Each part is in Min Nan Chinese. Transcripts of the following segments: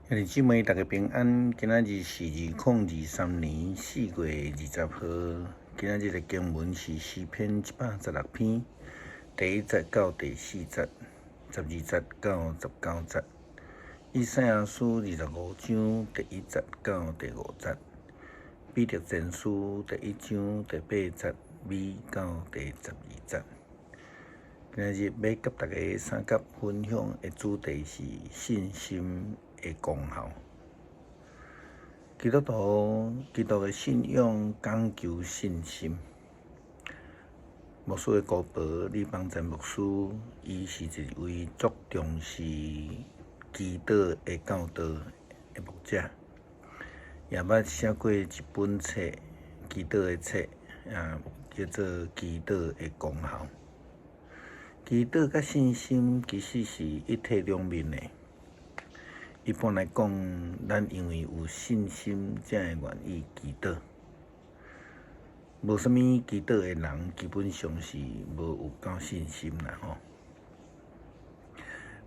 兄弟姊妹，大家平安。今仔日是2023年4月20號。今仔日的經文是詩篇116篇，第一節到第四節，12節到19節。以賽亞書25章第一節到第五節。彼得前書第一章第八節尾到第12節。今仔日欲佮大家相佮分享的主題是信心的功效。基督徒基督的信仰講求信心。牧師的姑婆李邦珍牧師，伊是一位足重視祈禱的教導的牧者，也捌寫過一本冊祈禱的冊，叫做《祈禱的功效》。祈禱佮信心其實是一體兩面的。一般來講，咱因為有信心，才會願意祈禱。無啥物祈禱的人，基本上是無有夠信心啦吼。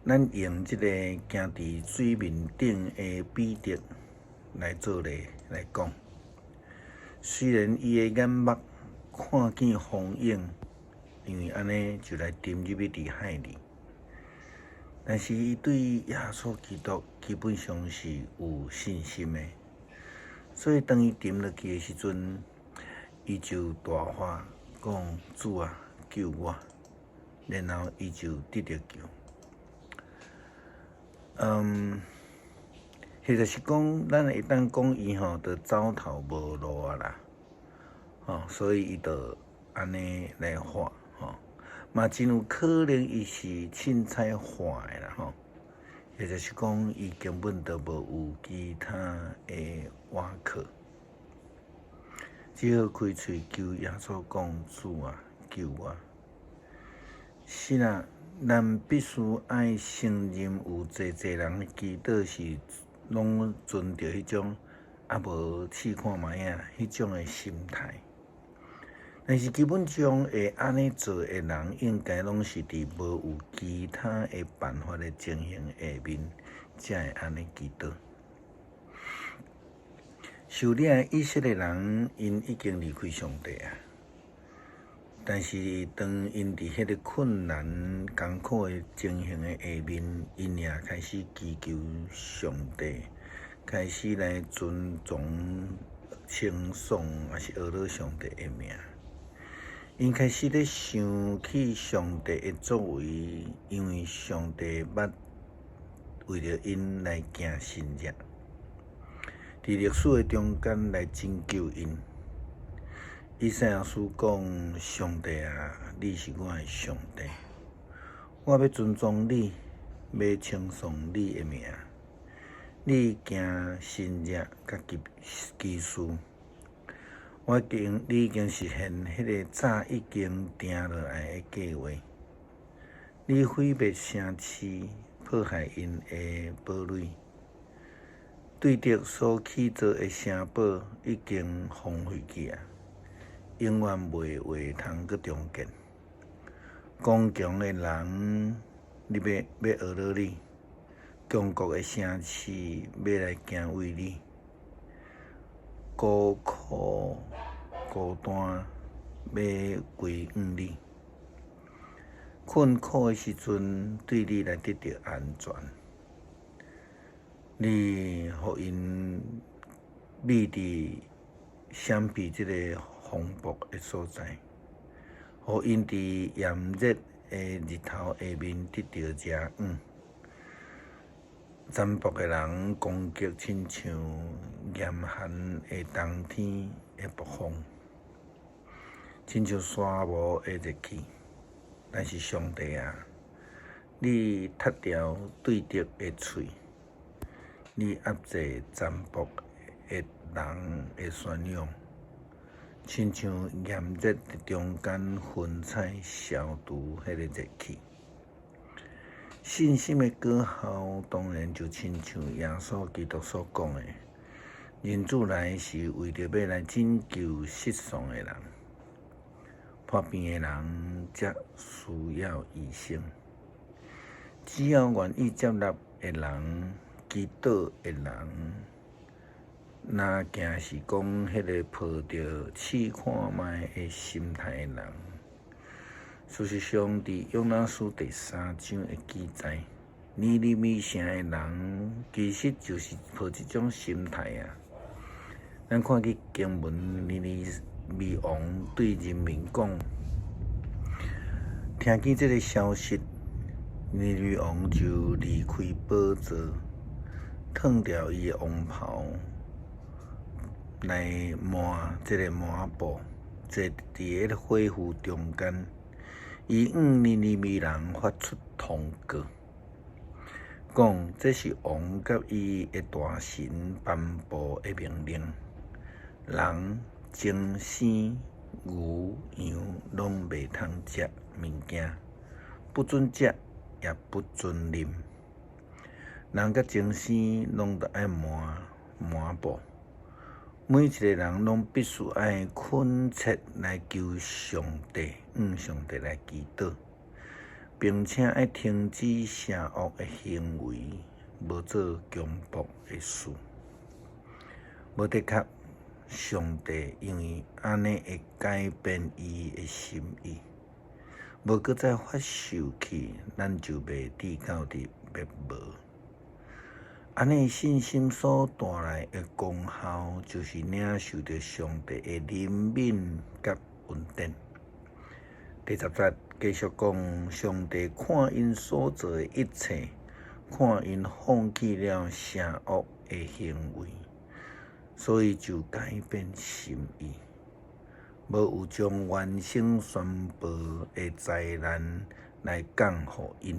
咱用這個行佇水面頂的彼得來做例來講，雖然伊的眼目看見風湧，因為按呢就來沉入去佇海裡，但是伊對耶穌基督基本上是有信心的，所以當伊沉落去的時陣，伊就大喊講：主啊，救我！然後伊就得著救。或者是講，咱會當講伊吼，就走投無路啊啦，吼，所以伊就按呢來喊吼，嘛真有可能伊是凊彩喊的啦吼，或者是講伊根本就無有其他的倚靠，只好開喙求耶穌講：主啊，救我！是啦，咱必須愛承認有濟濟人祈禱是攏存著彼種啊無試看覓仔彼種的心態。但是基本上會按呢做的人，應該攏是佇無有其他的辦法的情形下面，才會按呢祈禱。受掠的以色列人，𪜶已經離開上帝啊。但是當𪜶佇彼個困難艱苦的情形的下面，𪜶也開始祈求上帝，開始來尊崇、稱頌，抑是呵咾上帝的名。𪜶開始咧想起上帝的作為，因為上帝捌為著𪜶來行神蹟，佇歷史的中間來拯救𪜶。以賽亞書講：上帝啊，你是我的上帝，我欲尊崇你，欲稱頌你的名。你行神蹟佮奇事，你已經實現彼个早已經定落來的計劃。你毀滅城市，破壞𪜶的堡壘，對敵所起造的城堡已經荒廢去啊！永遠袂會通閣重建。剛強的人，你欲欲呵咾你；強國的城市欲來敬畏你。孤苦孤單欲歸向你。困苦的時陣，對你來得著安全。你予𪜶覕佇閃避這個風暴的所在，予𪜶佇炎熱的日頭下面得著遮掩。殘暴的人攻擊，親像嚴寒的冬天的暴風，親像沙漠的熱氣。但是上帝啊，你踢掉對敵的喙，你壓制殘暴的人的宣揚，親像炎熱的中間雲彩消除彼个熱氣。信心的果效，當然就親像耶穌基督所講的，人子來是為著欲來拯救失喪的人。破病的人才需要醫生。只要願意接納的人，祈禱的人，若驚是講彼个抱著試看覓的心態的人。事實上，佇約拿書第三章的記載，尼尼微城的人其實就是抱這種心態啊。咱看見經文，尼尼微王對人民講，聽見這个消息，尼尼微王就離開寶座，脫掉伊的王袍，來抹這个抹布，坐佇彼个火爐中間。伊向尼尼微人發出通告，講這是王佮伊的大臣頒布的命令，人、精牲、牛、羊攏袂通食物件，不准食，也不准啉。人佮精牲攏著愛抹抹布。每一個人攏必須愛懇切來求上帝，向上帝來祈禱，並且愛停止邪惡的行為，無做強暴的事。無的確，上帝因為按呢會改變伊的心意，無閣再發受氣，咱就袂致到佇滅亡。按呢信心所帶來的功效，就是領受著上帝的憐憫佮恩典。第十節繼續講，上帝看𪜶所做的一切，看𪜶放棄了邪惡的行為，所以就改變心意，無有將原先宣布的災難來降予𪜶。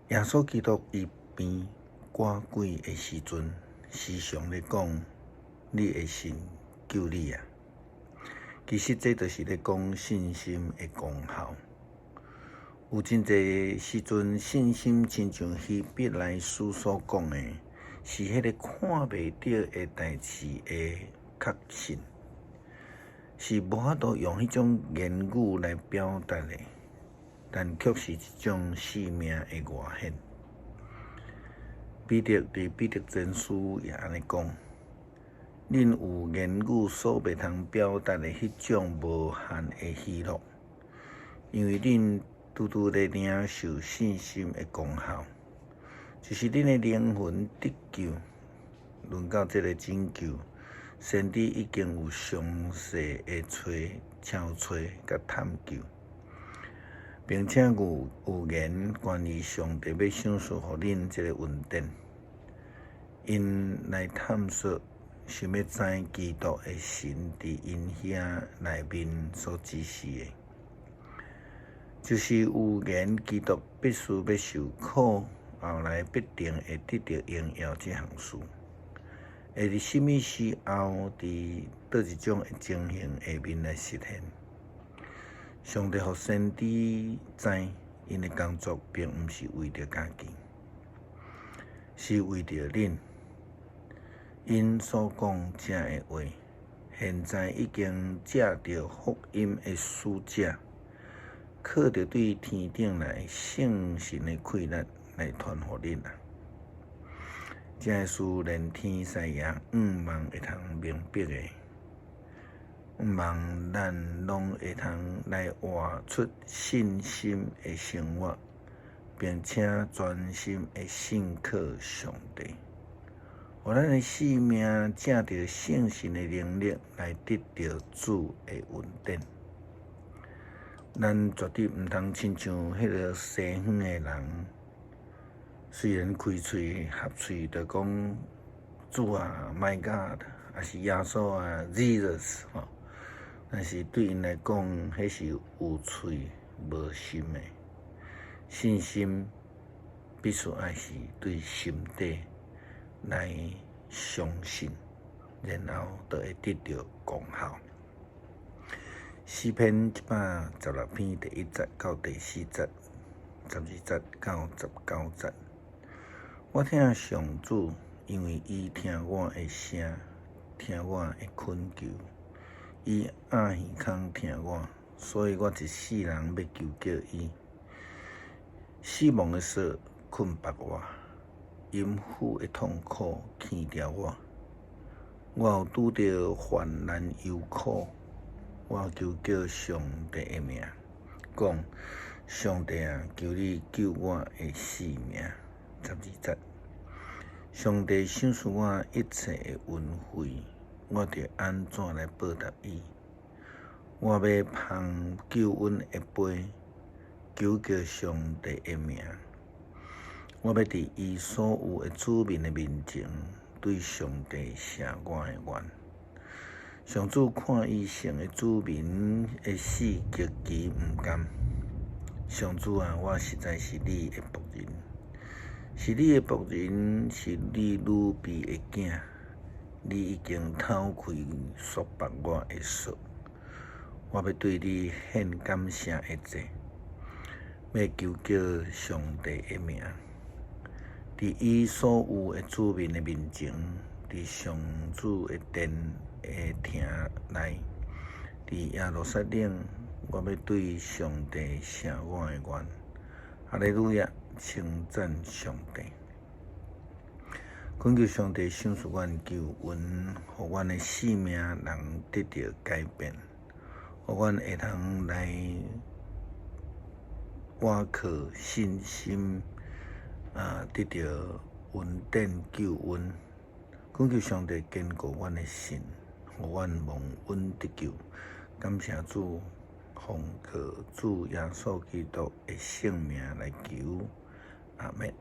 耶穌基督伊邊趕鬼的時陣，時常咧講：你的信救你啊！其實這就是咧講信心的功效。有真濟時陣，信心親像希伯來書所講的，是彼个看袂著的代誌的確信，是無法度用彼種言語來表達的。但卻是一種生命的外顯。彼得佇彼得前書也按呢講：恁有言語所袂通表達的彼種無限的喜樂，因為恁拄拄咧領受信心的功效，就是恁的靈魂得救。論到這个拯救，先知已經有詳細的揣敲揣佮探究。並且有預言關於上帝欲賞賜予恁這个恩典，𪜶來探索，想欲知基督的神佇𪜶遐內面所指示的，就是預言基督必須欲受苦，後來必定會得著榮耀這項事，會佇啥物時候，佇佗一種的情形下面來實現。上帝予先知知，𪜶的工作並毋是為著家己，是為著恁。𪜶所講這的話，現在已經藉著福音的使者，靠著對天頂來聖神的氣力來傳予恁啊。這个事連天使也向望會通明白的。望咱攏會通來活出信心的生活，並且專心的信靠上帝，予咱的生命藉著聖神的能力來得著主的恩典。咱絕對毋通親像彼个西方的人，雖然開喙合喙就講主啊，My God，抑是耶穌啊，Jesus 吼。但是對𪜶來講，彼是有喙無心的。信心必須愛是對心底來相信，然後就會得著功效。詩篇116篇第一節到第四節，十二節到十九節。我疼上主，因為伊聽我的聲，聽我的懇求。伊掩耳空聽我，所以我一世人欲求告伊。死亡的索捆縛我，陰府的痛苦牽牢我。我有拄著患難憂苦，我求叫上帝的名，講：上帝啊，求你救我的性命。十二節，上帝賞賜我一切的恩惠，我著按怎來報答伊？我欲捧救恩的杯，求叫上帝的名。我欲佇伊所有的子民的面前，對上帝謝我的願。上主看伊聖的子民的死極其毋甘。上主啊，我實在是你的僕人，是你的僕人，是你預備的囝。你已經透開束縛我的索，我欲對你獻感謝的祭，欲求叫上帝的名。佇伊所有的子民的面前，佇上主的殿的廳內，佇耶路撒冷，我欲對上帝謝我的願。哈利路亞，稱讚上帝！懇求上帝賞賜阮救恩，予阮的性命能得著改變，予阮會通來倚靠信心啊，得著恩典救恩。懇求上帝堅固阮的信，予阮蒙恩得救。感謝主，奉靠主耶穌基督的聖名來求，阿們。